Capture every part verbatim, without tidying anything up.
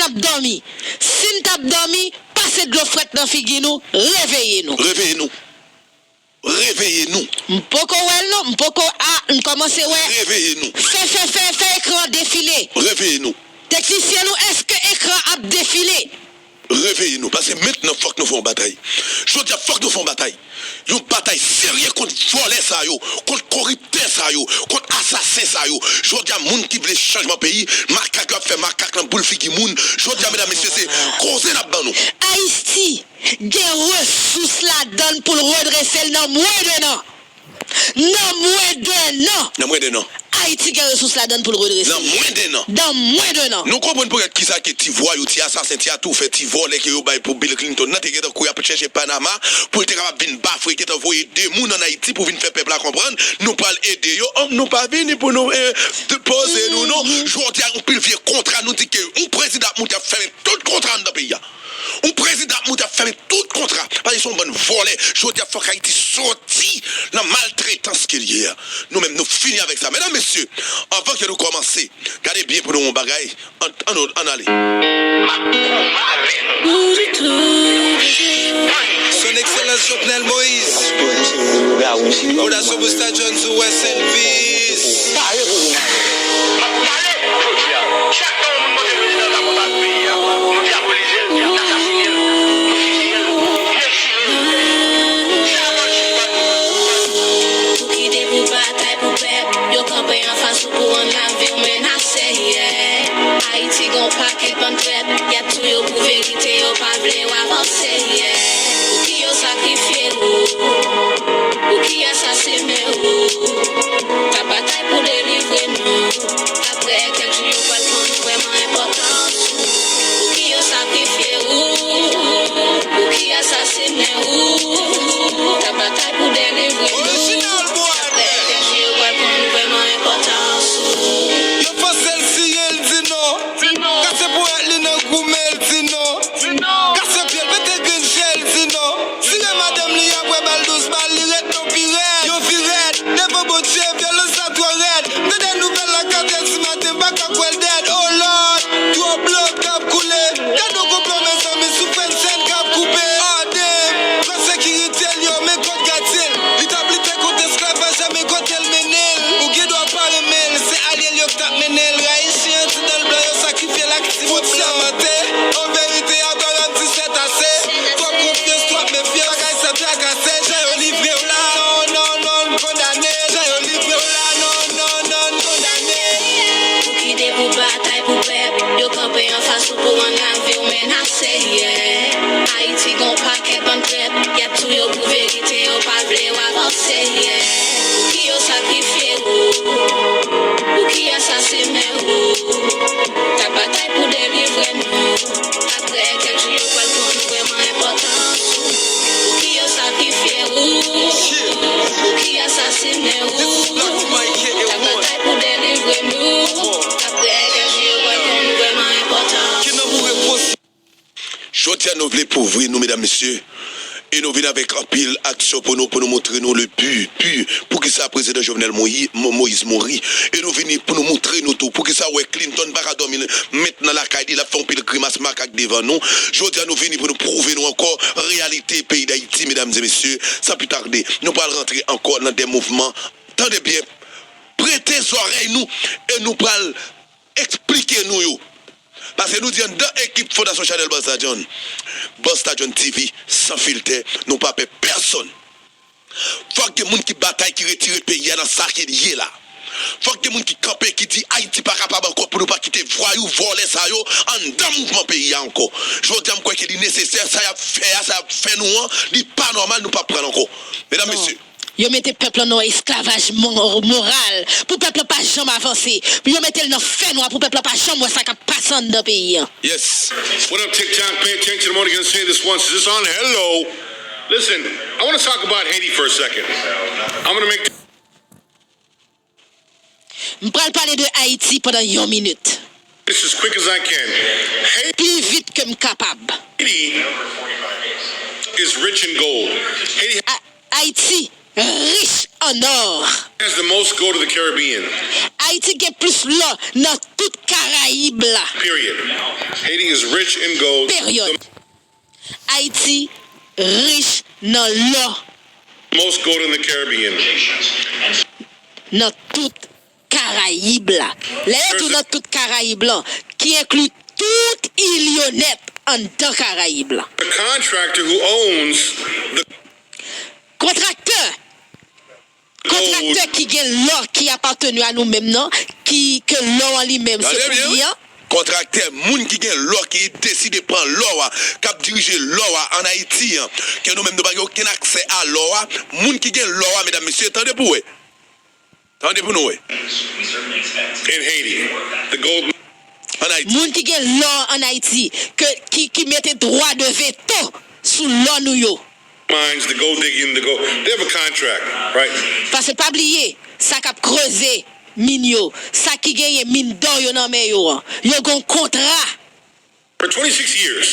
ap dòmi. Si n t ap dòmi, pase dlo frèt nan figi nou, reveye nou. Reveye nou. Reveye nou. M poko wè l non, m poko, a, m kòmanse wè. Reveye nou. Fè, fè, fè, fè ekran an defile. Reveye nou. Teknisyen nou, èske ekran ap defile? Reveye nou, paske mentnan fòk nou fè yon batay. Jodi a fòk nou fè yon batay. Yon batay serye kont vòlè sa yo, kont koriptè sa yo, kont asasen sa yo. Jodi a moun ki vle chanjman peyi, makak yo ap fè makak nan boul figi moun. Jodi a, medam, mesye, se koze n ap ban nou. Ayiti gen resous ladan l pou l redrese l nan mwen de nan. Nan mwen de nan. Nan mwen de nan. Ayiti gen resous ladan l pou l redrese. Nan mwen de nan. Nan mwen de nan. Nou konprann poutèt kisa ke ti vwayou, ti asasen, ti atoufè, ti vòlè ke yo bay pou Bill Clinton nan te gentan kouri ap chèche Panama pou l te kapab vin bafre, gentan voye de moun ann Ayiti pou vin fè pèp la konprann nou pral ede yo. An, nou pa vini pou nou, eh, de-, poze nou non. Jodi a, yon pil vye kontra nou di ke yon prezidan ap monte ap fèmen tout kontra anndan peyi a. Yon prezidan ap monte ap fèmen tout kontra. Paske se yon bann vòlè. Jodi a, fòk Ayiti soti nan maltretans ke l ye a. Nou menm, nou fini avèk sa. Medam, mesye, anvan ke nou kòmanse, gade byen pou nou yon bagay. An, an, ann ale. Son Excellence Jovenel Moïse. Oda Superstar John sou West Elvis. Pare pou nou. M ap pale jodi a. Chak tan yon moun monte prezidan, l ap anba peyi a. Nou dyabolize l, n asasinen l, nou fiziye l, nou chire l. Sa pral sispann. Pou kite pou batay pou pèp, yo kanpe anfas ou pou rann lavi w menase, yeah. Ayiti gon pakèt bann trèt, y ap touye w pou verite, yo pa vle w avanse, yeah. Pou ki yo sakrifye w? Pou ki asasinen w? T ap batay pou delivre nou. Apre kèk jou, yo pral konn vrèman enpòtans ou. Pou ki yo sakrifye w? Pou ki asasinen w? T ap batay pou delivre nou. Apre kèk jou, yo pral konn vrèman enpòtans ou. Yo fòse l siye l di non. Kase ponyèt li nan goumen l di non. Kase pye l pete grenn je l di non. Tire madanm li apre bal douz bal, li ret non pi rèd. Yo vi rèd devan Bondye, vyolans la twò rèd. M tande nouvèl la kat è di maten, m pa ka kwè l dèd. Oh Lord, twòp dlo k ap koule. Gade yon konplo mezanmi, sou French Sèn k ap koupe. Ade, pran sekirite l yo, men kot gade l. Li t ap lite kont esklavaj la, men kote l mennen l. Ou gen dwa pa renmen l, se alye l yo k t ap mennen l. Rayi chen an ti dan l blan, yo sakrifye l ak ti bout san. Fout sèmante, an verite, a dwa rèd di sèt ase. Twòp konfyans, twòp mefyans, bagay sa trakase. Jan yo livre w la, non, non, non, n kondane. Jan yo livre w la, non, non, non, n kondane. Pou kite pou batay pou pèp, yo kanpe anfas ou pou rann lavi w menase, yeah. Ayiti gon pakèt bann trèt, y ap touye w pou verite, yo pa vle w avanse, yeah. Pou ki yo sakrifye w? Pou ki asasinen w? T ap batay pou delivre nou. Apre kèk jou, yo pral konn vrèman enpòtans ou. Pou ki yo sakrifye w? Pou ki asasinen w? T ap batay pou delivre nou. Apre kèk jou, yo pral konn vrèman enpòtans ou. Jodi a, nou vle pwouvri nou, medam, mesye, e nou vin avèk anpil aksyon pou nou, pou nou montre nou le but, but, poukisa prezidan Jovenel Moï-, Mo-, Moïse mouri. E nou vini pou nou montre nou tou poukisa w wè Clinton pa ka dòmi mentnan lakay li, l ap fè yon pil grimas makak devan nou. Jodi a, nou vini pou nou pwouve nou ankò reyalite peyi Dayiti, medam e mesye. San pli tade, nou pral rantre ankò nan de mouvman. Tande byen, prete zòrèy nou e nou pral eksplike nou yo. Paske nou di anndan ekip Fondasyon Chanèl Busta John, Busta John T V, san filtè, nou pa pè pèsonn. Fòk gen moun ki batay, ki retire peyi a nan sa ke l ye la. Fòk gen moun ki kanpe, ki di Ayiti pa kapab ankò pou nou pa kite vwayou, vòlè sa yo anndan mouvman peyi a ankò. Jodi a, m kwè ke li nesesè, sa y ap fè a, sa y ap fè nou an, li pa nòmal, nou p ap pran l ankò. Medam, mesye, Yo mete pèp lan nan esklavaj mo-, moral, pou pèp lan pa janm avanse. Yo mete l nan fènwa pou pèp lan pa janm wè sa k ap pase anndan peyi an. Yes. What up, TikTok? Pay attention, I'm only gonna say this once. Is this on? Hello. Listen, I wanna talk about Haiti for a second. I'm gonna make M pral pale de Ayiti pandan yon minit. This as quick as I can. Pi vit ke m kapab. Haiti is rich in gold. Haiti A-, Ayiti rich an or. Has the most gold of the Caribbean. Ayiti gen plis lò nan tout Karayib la. Period. Haiti is rich in gold. Peryòd. Ayiti rich nan lò. Most gold in the Caribbean. Nan tout Karayib la. Lè yo di w nan tout Karayib la, ki enkli tout Il yo nèt anndan Karayib la. The contractor who owns the Kontraktè Kontraktè ki gen lò ki apateni a nou menm nan, ki, ke lò an li menm se pou li an. Kontraktè, moun ki gen lò, ki deside pran lò a, k ap dirije lò a ann Ayiti an, ke nou menm nou pa gen okenn aksè a lò a, moun ki gen lò a, medam, mesye, tande pou wè. Tande pou nou wè. In Haiti, the gold Ann Ayiti. Moun ki gen lò ann Ayiti, ke, ki, ki mete dwa de veto sou lò nou yo. Mines, the gold digging, the gold. They have a contract, right? Paske pa bliye, sa k ap kreze min yo, sa ki genyen min dò yo nan men yo an, yo gen yon kontra. For twenty-six years.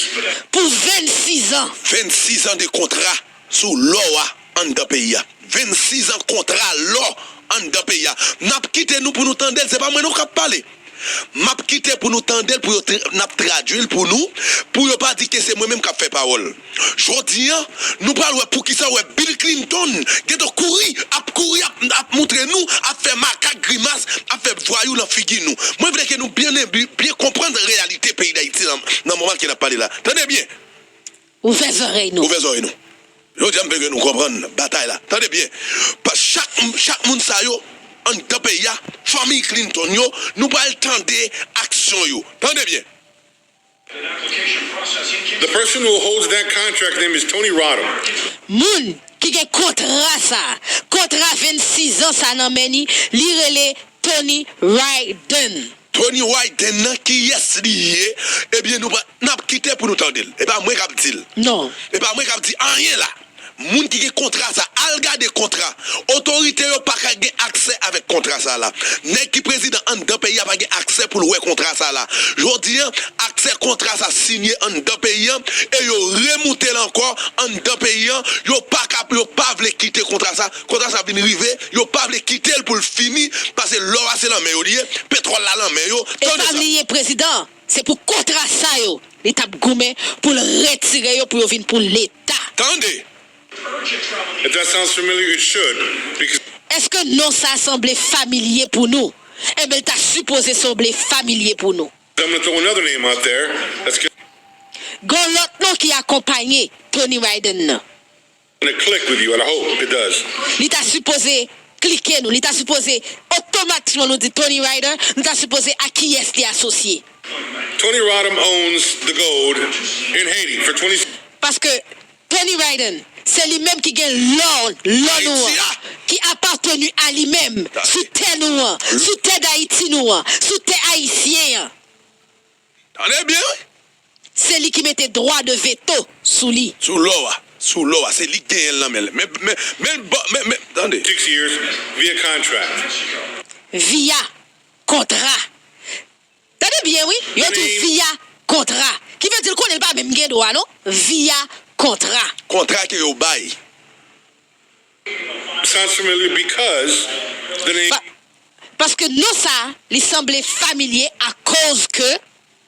Pou vennsis an. Vennsis an de kontra sou lò a anndan peyi a. Vennsis an kontra lò anndan peyi a. N ap kite nou pou nou tande l, se pa mwen non k ap pale. M ap kite pou nou tande l, pou yo tra-, n ap tradui l pou nou, pou yo pa di ke se mwen menm k ap fè pawòl. Jodi a, nou pral wè poukisa w wè Bill Clinton gentan kouri, ap kouri, ap, ap montre nou, ap fè makak grimas, ap fè vwayou nan figi nou. Mwen vle ke nou byen, byen konprann reyalite peyi Dayiti nan, nan moman ke n ap pale la. Tande byen. Ouvè zòrèy nou. Ouvè zòrèy nou. Jodi a, m vle ke nou konprann batay la. Tande byen. Pa, chak, chak moun sa yo, anndan peyi a, fanmi Clinton yo, nou pral tande aksyon yo. Tande byen. The person who holds that contract name is Tony Rodham. Moun ki gen kontra sa, kontra vennsis an sa nan men ni, li rele Tony Ryden. Tony Wyden nan, kiyès li ye? Ebyen, nou pa, n ap kite pou nou tande l. E pa mwen k ap di l. Non. E pa mwen k ap di anyen la. Moun ki gen kontra sa, al gade kontra. Otorite yo pa ka gen aksè avèk kontra sa la. Nèg ki prezidan anndan peyi a pa gen aksè pou l wè kontra sa la. Jodi a, aksè kontra sa sinye anndan peyi a, e yo remoute l ankò anndan peyi a. Yo pa ka, yo pa vle kite kontra sa. Kontra sa vin rive, yo pa vle kite l pou l fini, paske lò a se nan men yo li ye, petwòl la nan men yo. E tande pa sa. Bliye prezidan, se pou kontra sa yo, li t ap goumen pou l retire yo, pou yo vin pou Leta. Tande. If that sounds familiar, it should, because Èske non sa sanble familye pou nou? Enben, l ta sipoze sanble familye pou nou. I'm gonna throw another name out there. That's good. Gon lòt non ki akonpaye Tony Ryden nan. Gonna click with you, and I hope it does. Li ta sipoze klike nou, li ta sipoze otomatikman nou di Tony Ryden, nou ta sipoze a kiyès li asosye. Tony Rodham owns the gold in Haiti for twenty. Paske Tony Ryden, se li menm ki gen lò, lò nou an, ki apateni a li menm, sou tè nou an, sou tè Dayiti nou an, sou tè ayisyen an. Tande byen, wi. Se li ki mete dwa de veto sou li. Sou lò a. Sou lò a. Se li ki genyen l nan men l. Men, men, men, bon, men, men, tande. Six years via contract. Via kontra. Tande byen, wi. Yo di via kontra. Ki vle di l konnen l pa menm gen dwa, non. Via kontra. Kontra ke yo bay. Sounds familiar because the name Pa-, paske non sa, li sanble familye akoz ke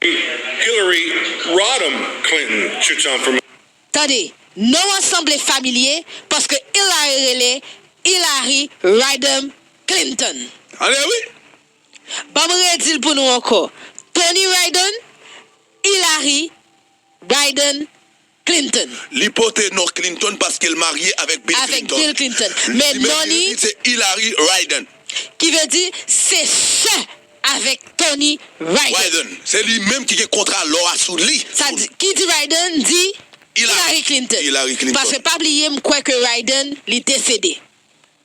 Hillary Rodham Clinton should sound familiar. Tande, non an sanble familye paske Hillary rele Hillary Rodham Clinton. Tande, wi. Ban m redi l pou nou ankò. Tony Ryden, Hillary Biden, Clinton. Li pote non Clinton paske l marye avèk Bill Clinton. Avèk Bill Clinton. Men non li se Hillary Ryden. Ki vle di se sè avèk Tony Ryden. Ryden. Se li menm ki gen kontra lò a sou li. Sa di, ki di Ryden di Hillary Clinton. Hillary Clinton. Paske pa bliye, m kwè ke Ryden li desede.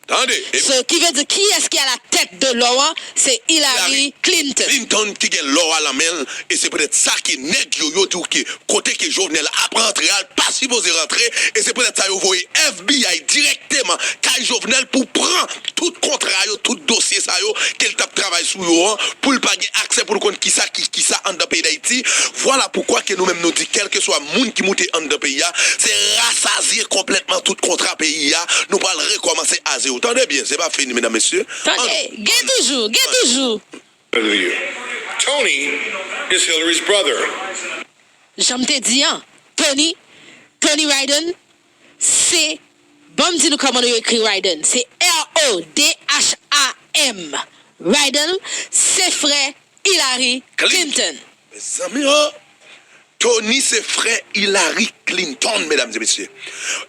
Tande. So, ki vle di, kiyès ki a la tèt de lò an? Se Hillary Clinton. Clinton ki gen lò a lan men l, e se poutèt sa ke nèg yo, yo di w ke kote ke Jovenel ap rantre a, l pa sipoze rantre, e se poutèt sa yo voye F B I dirèkteman kay Jovenel pou pran tout kontra yo, tout dosye sa yo ke l t ap travay sou yo an, pou l pa gen aksè pou l konn kisa ki, kisa anndan peyi Dayiti. Vwala poukwa ke nou menm nou di, kèlkeswa moun ki moute anndan peyi a, se rasazye konplètman tout kontra peyi a, nou pral rekòmanse a zewo. Tande byen, se pa fini, medam, mesye. Tande, gen toujou, gen toujou. Tony is Hillary's brother. Jan m te di an, Tony, Tony Rhadham, se, ban m di nou kòman nou ekri Rhadham. Se R O D H A M. Rhadham, se frè Hillary Clinton. Mezanmi, oh! Tony se frè Hillary Clinton, medam e mesye.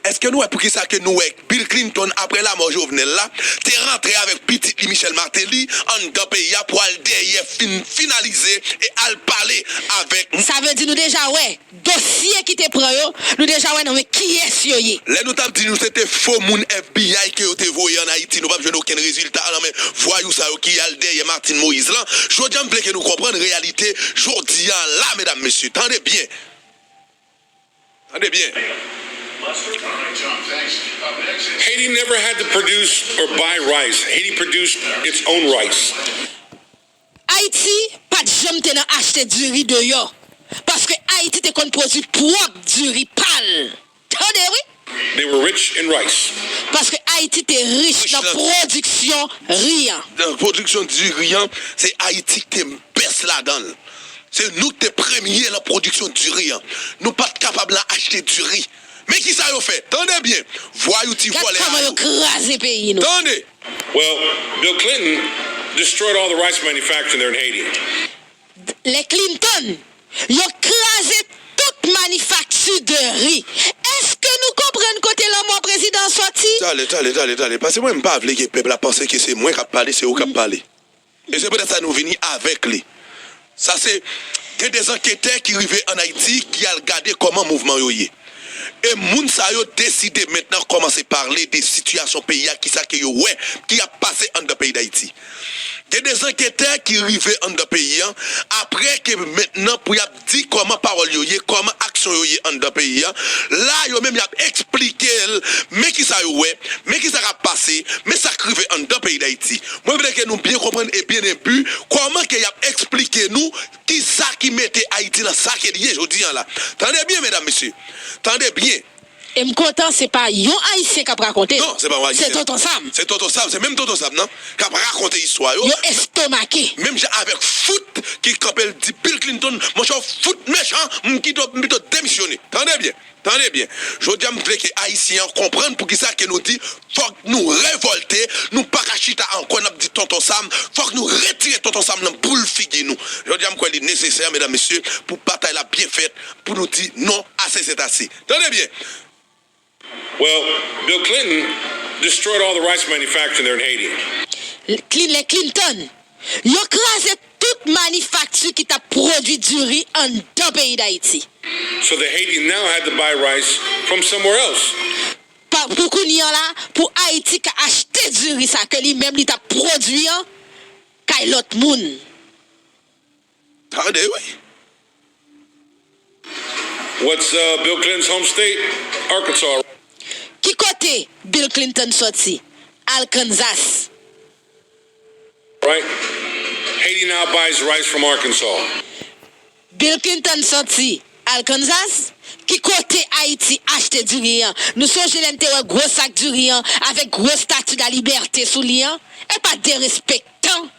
Èske nou wè poukisa ke nou wè Bill Clinton, apre lanmò Jovenel la, te rantre avèk pitit li Michel Martelly anndan peyi a pou al dèyè fin finalize e al pale avèk. Sa vle di nou deja wè dosye ki te pran yo, nou deja wè nan men kiyès yo ye. Lè nou t ap di nou se te fo moun F B I ke yo te voye ann Ayiti, nou p ap jwenn okenn rezilta nan men vwayou sa yo ki al dèyè Martine Moïse lan. Jodi a, m vle ke nou konprann reyalite jodi a la, medam, mesye. Tande byen. Tande byen. Haiti never had to produce or buy rice. Haiti produced its own rice. Ayiti pa t janm te nan achte diri deyò, paske Ayiti te konn pwodui pwòp diri pa l. Tande, wi! They were rich in rice. Paske Ayiti te rich nan pwodiksyon ri an. Nan pwodiksyon diri an, se Ayiti ki te bèst ladan l. Se nou ki te premye nan pwodiksyon diri an. Nou pa t kapab nan achte diri. Men kisa yo fè? Tande byen. Vwayou ti vòlè a yo. Gad kòman yo kraze peyi nou. Tande. Well, Bill Clinton destroyed all the rice manufacturing there in Haiti. Les Clinton, yo kraze tout manifakti de ri. Èske nou konprann kote lanmò prezidan an sòti? Tande, tande, tande, tande. Paske mwen, m pa vle ke pèp la panse ke se mwen k ap pale, se ou k ap pale. E se poutèt sa nou vini avèk li. Sa se, gen de anketè ki rive ann Ayiti, ki al gade kòman mouvman yo ye. E moun sa yo deside mentnan kòmanse pale de sitiyasyon peyi a, kisa ke yo wè ki ap pase anndan peyi Dayiti. Gen de anketè ki rive anndan peyi an, apre ke mentnan pou y ap di kòman pawòl yo ye, kòman aksyon yo ye anndan peyi an. La, yo menm y ap eksplike l, men kisa yo wè, men kisa k ap pase, men sa k rive anndan peyi Dayiti. Mwen vle ke nou byen konprann e byen enbi kòman ke y ap eksplike nou kisa ki mete Ayiti nan sa ke l ye jodi an la. Tande byen, medam, mesye. Tande byen. E m kontan se pa yon Ayisyen k ap rakonte l. Non, se pa yon Ayisyen. Se Tonton Sam. Se Tonton Sam, se menm Tonton Sam nan k ap rakonte istwa yo. Yo estomake. Menm jan avèk Fout ki kanpe l di Bill Clinton, monchè, Fout mechan, m kite w, m pito demisyone. Tande byen, tande byen. Jodi a, m vle ke Ayisyen an konprann poukisa ke nou di fòk nou revòlte, nou pa ka chita ankò, n ap di Tonton Sam, fòk nou retire Tonton Sam nan boul figi nou. Jodi a, m kwè li nesesè, medam, mesye, pou batay la byen fèt, pou nou di non, ase sèt ase. Tande byen. Well, Bill Clinton destroyed all the rice manufacturing there in Haiti. Clin-, les Clinton, yo kraze tout manifakti ki t ap pwodui diri anndan peyi Dayiti. So the Haiti now had to buy rice from somewhere else. Pa, pou kounye a la, pou Ayiti ka achte diri sa ke li menm li t ap pwodui an kay lòt moun. Tande, wi. What's uh, Bill Clinton's home state? Arkansas. Ki kote Bill Clinton soti? Arkansas. Right? Haiti now buys rice from Arkansas. Bill Clinton soti Arkansas. Ki kote Ayiti achte diri an? Nou sonje lè n te wè gwo sak diri an avèk gwo Stati de la Libète sou li an? E pa derespektan.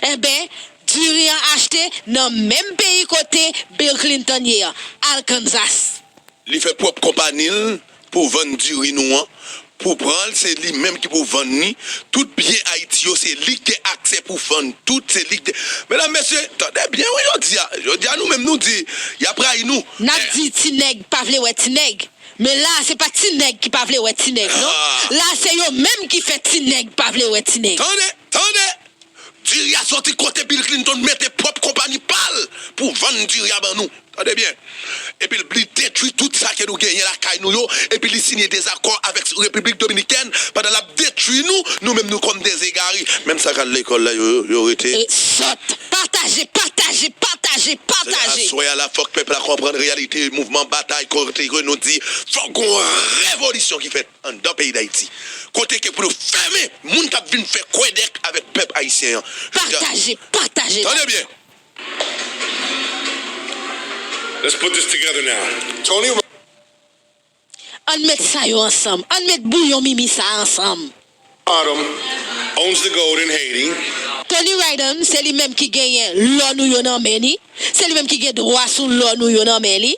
Enben, diri an achte nan menm peyi kote Bill Clinton ye an, Arkansas. Li fè pwòp konpani l pou vann diri nou an, pou pran l, se li menm ki pou vann li. Tout byen Ayiti yo, se li ki gen aksè pou vann tout, se li ki gen. Medam, mesye, tande byen, wi, jodi a. Jodi a, nou menm, nou di, y ap rayi nou. N ap di ti nèg pa vle wè ti nèg. Men la, se pa ti nèg ki pa vle wè ti nèg, non. Ah. La, se yo menm ki fè ti nèg pa vle wè ti nèg. Tande, tande. Diri a soti kote Bill Clinton mete pwòp konpani pa l pou vann diri a ban nou. Tande byen. Epi l, li detwi tout sa ke nou genyen lakay nou yo. Epi li sinye dezakò avèk Repiblik Dominikèn pandan l ap detwi nou, nou menm nou kòm dezegare. Menm sa k al lekòl la, yo, yo, yo rete. E sòt. Pataje, pataje, pataje, pataje. Aswè a la, fòk pèp la konprann reyalite mouvman batay kote ke nou di fòk gon revolisyon ki fèt anndan peyi Dayiti. Kote ke pou nou fèmen moun k ap vin fè kwèdèk avèk pèp ayisyen an. Jodi a, pataje, pataje. Tande byen. Let's put this together now. Tony. Ann met sa yo ansanm. Ann met bouyon mimi sa ansanm. Bottom owns the gold in Haiti. Tony Rydon, se li menm ki genyen lò nou yo nan men li. Se li menm ki gen dwa sou lò nou yo nan men li.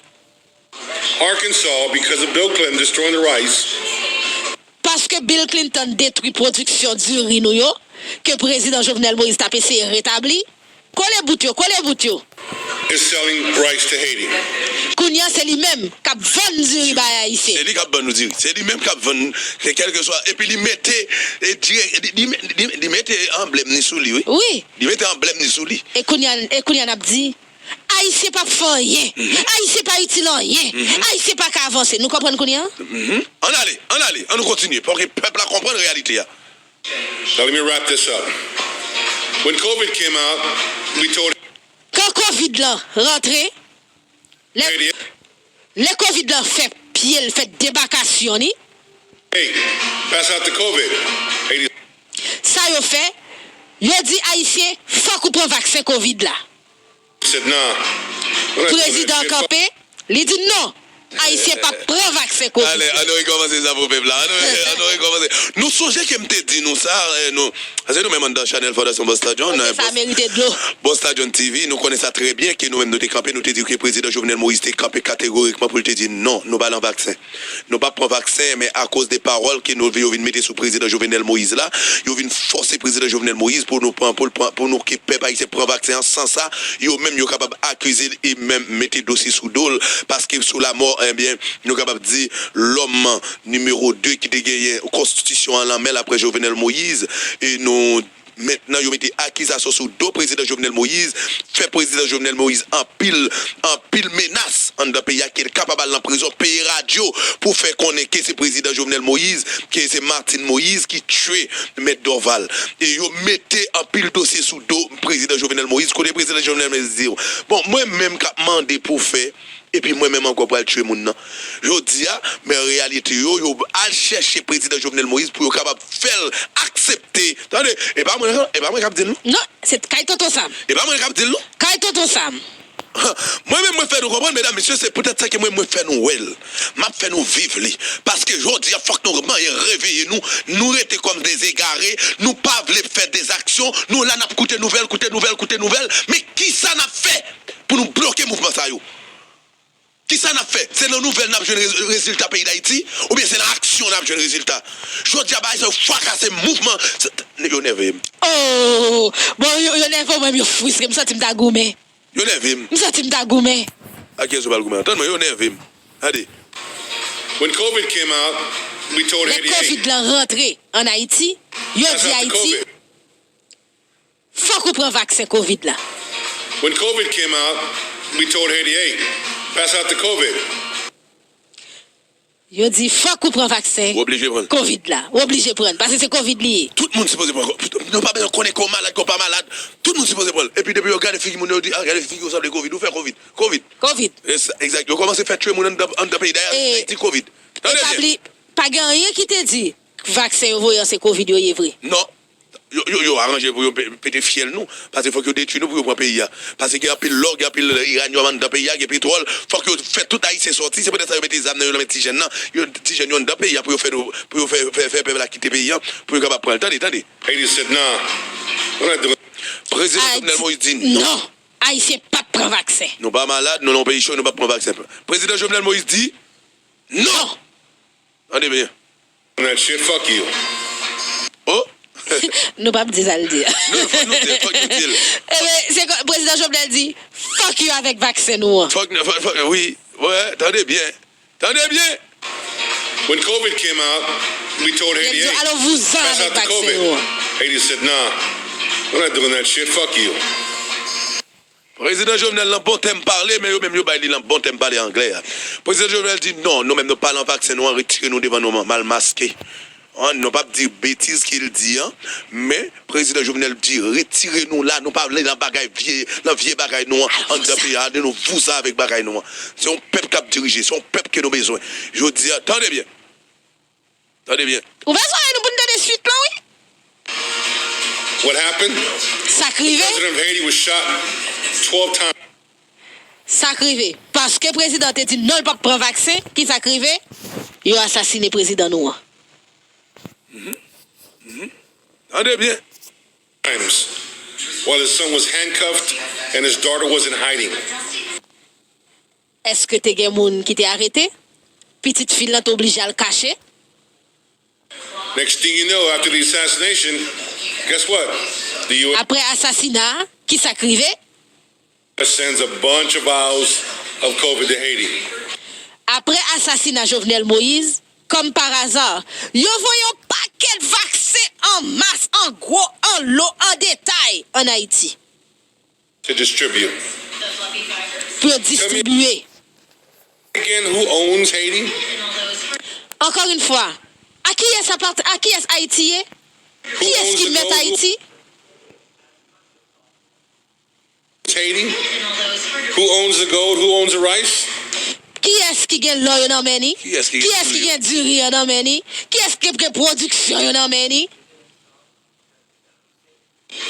Arkansas, because of Bill Clinton destroying the rice, Paske Bill Clinton detwi pwodiksyon diri nou yo, ke Prezidan Jovenel Moïse t ap eseye retabli. Kole bout yo, kole bout yo. is selling rice to Haiti. Kounye a se li menm k ap vann diri bay Ayisyen. Se li k ap vann nou diri. Se li menm k ap vann, ke kèlkeswa. Epi li mete, e, dirèk, li, li, li, li mete anblèm ni sou li, wi. Wi. Li mete anblèm ni sou li. E kounye a, e kounye a n ap di, Ayisyen p ap fè anyen. Ayisyen pa itil anyen. Ayisyen pa ka avanse. Nou konprann kounye a? Ann ale, ann ale, ann nou kontinye. Paske pèp la konprann reyalite a. Now let me wrap this up. When COVID came out, we told Kan Covid lan rantre, lè, Haiti, lè Covid lan fè pye l, fè debakasyon li, hey, pass out the COVID. Haiti sa yo fè, yo di Ayisyen, fòk ou pran vaksen Covid la. said, nah. We're not doing Prezidan that shit. kanpe, li di non, Ayisyen p ap pran vaksen Covid. Ale, ann nou rekòmanse sa pou pèp la. Ann nou, ann nou rekòmanse. Nou sonje ke m te di nou sa, e, nou, se nou menm anndan chanèl Fondasyon Busta John, Sa merite dlo. Busta John T V, nou konnen sa trè byen, ke nou menm nou te kanpe, nou te di ke Prezidan Jovenel Moïse te kanpe kategorikman pou l te di non, nou pa nan vaksen. Nou p ap pran vaksen, men akoz de pawòl ke nou, yo vin mete sou Prezidan Jovenel Moïse la, yo vin fòse Prezidan Jovenel Moïse pou nou pran, pou l pran, pou nou ke pèp ayisyen pran vaksen an. San sa, yo menm yo kapab akize l e menm mete dosye sou do l, paske sou lamò, ebyen, nou kapab di lòm nimewo de ki te genyen konstitisyon an nan men l apre Jovenel Moïse, e nou mentnan yo mete akizasyon sou do Prezidan Jovenel Moïse, fè Prezidan Jovenel Moïse anpil, anpil menas anndan peyi a, ke l kapab al nan prizon, peye radyo pou fè konnen ke se Prezidan Jovenel Moïse, ke se Martine Moïse ki tiye Mèt Dorval. E yo mete anpil dosye sou do Prezidan Jovenel Moïse, kote Prezidan Jovenel Moïse di, bon, mwen menm k ap mande pou fè, epi mwen menm ankò pral tiye moun nan. Jodi a, men reyalite yo, yo al chèche Prezidan Jovenel Moïse pou yo kapab fè l aksepte. Tande, e pa mwen, e pa mwen k ap di l non. Non, se kay Tonton Sam. E pa mwen k ap di l non. Kay Tonton Sam. Mwen menm mwen fè nou konprann, medam, mesye, se poutèt sa ke mwen mwen fè nou wè l. M ap fè nou viv li. Paske jodi a, fòk nou manyen reveye nou, nou rete kòm de zegare, nou pa vle fè de zaksyon, nou la n ap koute nouvèl, koute nouvèl, koute nouvèl, men kisa n ap fè pou nou bloke mouvman sa yo? Kisa n ap fè? Se nan nouvèl n ap jwenn rez- rezilta peyi Dayiti? Oubyen se nan aksyon n ap jwenn rezilta? Jodi a, bagay sa yo fwakase mouvman. Se- Yo nève m. Oh, bon, yo, yo nève mwen, yo fristre, m santi m ta goumen. Yo nève m. M santi m ta goumen. A kiyès ou pral goumen? Tann mwen, yo nève m. Tande. When COVID came out, we told Lè Haiti, hey, Covid lan rantre ann Ayiti, yo pass di out the Ayiti, COVID. Fòk ou pran vaksen Covid la. When COVID came out, we told Haiti, hey, pass out the COVID. Yo di fòk ou pran vaksen Ou oblije pran l. Covid la. Ou oblije pran l, paske se Covid li ye. Tout moun sipoze pran. Nou pa bezwen konnen ke w malad, ke w pa malad. Tout moun sipoze pran l. Epi depi yo gade figi moun yo, yo di, ah, gade figi w sanble Covid, ou fè Covid. Covid. Covid. Egzak. Yo kòmanse fè tiye moun anndan anndan peyi dayè, E- Ayiti Covid. Tande byen. Etabli, pa gen anyen ki te di vaksen yo voye an se Covid yo ye vre. Non. Yo, yo, yo aranje pou yo pe- pete fyèl nou. Paske fòk yo detwi nou pou yo pran peyi a. Paske gen anpil lò, gen anpil iranyòm anndan peyi a, gen petwòl. Fòk yo fè tout Ayisyen sòti. Se poutèt sa yo mete zam nan yo nan men ti jèn nan. Yo, ti jèn yo anndan peyi a pou yo fè nou, pou yo fè, fè, fè pèp la kite peyi a, pou yo kapab pran l. Tande, tande. Haiti said, nah, we're not doing Prezidan Jovenel Moïse di non. Non. Ayisyen p ap pran vaksen. Nou pa malad, nou nan yon peyi cho, nou p ap pran vaksen. Prezidan Jovenel Moïse di non. Tande byen. that shit. Fuck you. Oh. Nou p ap di sa l di a. Non, fòk nou di l, fòk nou di l. Ebyen, se kon- Prezidan Jovenel di, fuck you avèk vaksen nou an. Fòk, fòk, fòk, wi, wè, tande byen. Tande byen. When COVID came out, we told Yo Haiti, di, hey, alo vouzan pass avèk out the vaksen COVID. nou an. Haiti said, nah, we're not doing that shit. Fuck you. Prezidan Jovenel nan bon tèm pale, men yo menm yo bay li nan bon tèm pale anglè a. Prezidan Jovenel di non, nou menm nou pa nan vaksen nou an, retire nou devan nou mal maske. An, nou p ap di betiz ke l di an, men Prezidan Jovenel di retire nou la, nou pa vle nan bagay vye, nan vye bagay nou an, anndan peyi a, nou vouzan avèk bagay nou an. Se yon pèp k ap dirije, se yon pèp ke nou bezwen. Jodi a, tande byen. Tande byen. Ou pa sonje nou pou n tande swit lan, wi. What happened? Sa k rive, President of Haiti was shot twelve times. Sa k rive. Paske prezidan te di non l p ap pran vaksen, ki sa k rive? Yo asasine prezidan nou an. Tande byen. Times, while his son was handcuffed and his daughter was in hiding. Èske te gen moun ki te arete? Pitit fi l lan te oblije al kache? Next thing you know, after the assassination, guess what? The U S Apre asasina a, ki sa k rive? sends a bunch of vials of COVID to Haiti. Apre asasina Jovenel Moïse, kòm paraza, yo voye yon pakèt vaksen an mas, an gwo, an lo, an detay ann Ayiti to distribute. Pou yo distribiye. Again, who owns Haiti? Encore une fois, a kiyès apart- a kiyès Ayiti ye? Kiyès ki mèt Ayiti? Haiti? Who owns the gold? Who owns the rice? Kiyès ki gen lò yo nan men ni? Kiyès ki Kiyès ki gen diri yo nan men ni? Kiyès ki gen pwodiksyon yo nan men ni?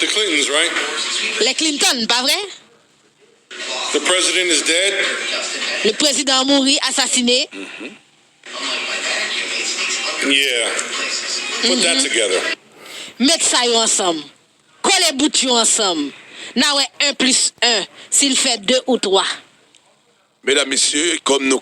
The Clintons, right? Les Clinton, pa vre? The president is dead. Le prezidan an mouri, asasine. Yeah. Put that together. Met sa yo ansanm. Kole bout yo ansanm. N a wè en plis en, si l fè de ou twa. Medam, mesye, kòm nou